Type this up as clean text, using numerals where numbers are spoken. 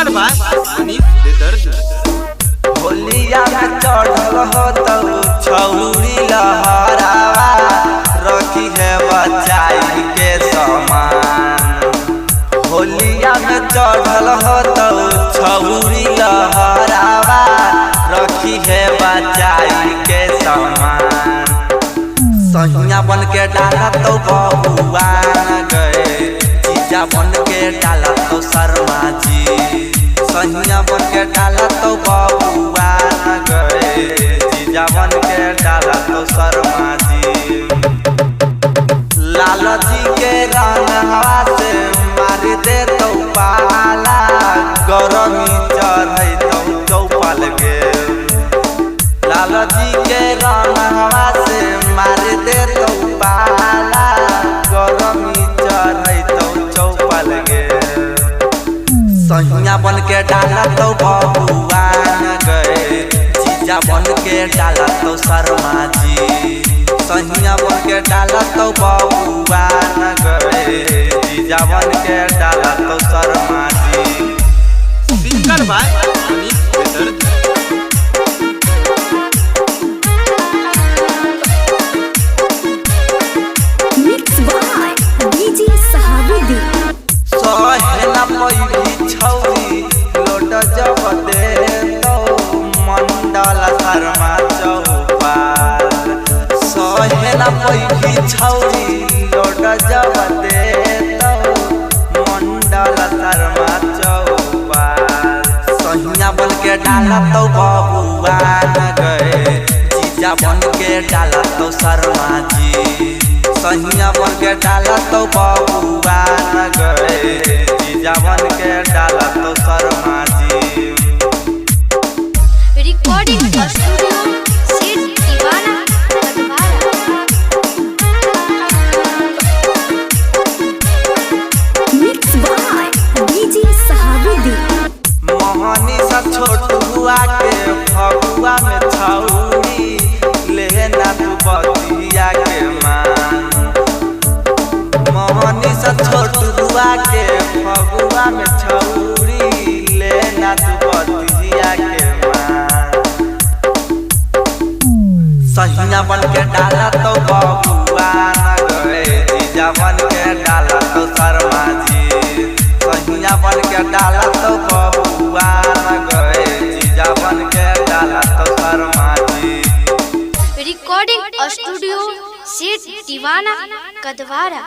Singer by Manish बेदर्दी। होलिया में चढ़ल हो तो छौरी लहरावा, रखी है बचाई के सामान। होलिया में चढ़ल हो तो छौरी लहरावा, रखी है बचाई के सामान। सहिया बन के डाला तो बबुआ गए, जीजा बन के डाला तो शर्मा जी। सहिया बन के डाला तो बबुआ गए, जीजा बन के डाला तो शर्मा जी। लाल जी के रंग हवा से मार दे तो पाला, गरमी चढ़े तो चौपाल गे। लाल जी के रंग हवा से मार दे तो पाला, गरमी चढ़े तो चौपाल गे। सहिया बन के डाला तो बबुआ गए, जीजा बन के डाला तो शर्मा जी। सहिया बन के डाला तो बबुआ गए, जीजा बन के डाला तो शर्मा जी। सिंगर बाय मनीष बेदर्दी। Mix by DJ Sahabuddin. सहे ना पैली छौरी लोट जब दे तो मंडल शर्मा चौपाल। सहे ना पैली छौरी लोट जब दे तो मंडल शर्मा चौपाल। सहिया बन के डाला तो बबुआ गए, जीजा बन के डाला तो शर्मा जी। सहिया बन के डाला तो बबुआ गए, जीजा बन के डाला तो शर्मा जी। रिकॉर्डिंग स्टूडियो सेठ दीवाना Kadwara. Mix by DJ Sahabuddin. मोहनी सा छोट हुआ के फगुआ में छौरी, लेना तू बतिया के मान। मोहनी सा छोट हुआ के फगुआ में छौरी, लेना तू बतिया के मान। सहिया बन के डाला तो बबुआ न गए, जीजा बन के डाला तो शर्मा जी। सहिया बन के डाला तो बबुआ न गए, जीजा बन के डाला तो शर्मा जी। रिकॉर्डिंग स्टूडियो सेठ दीवाना कदवारा।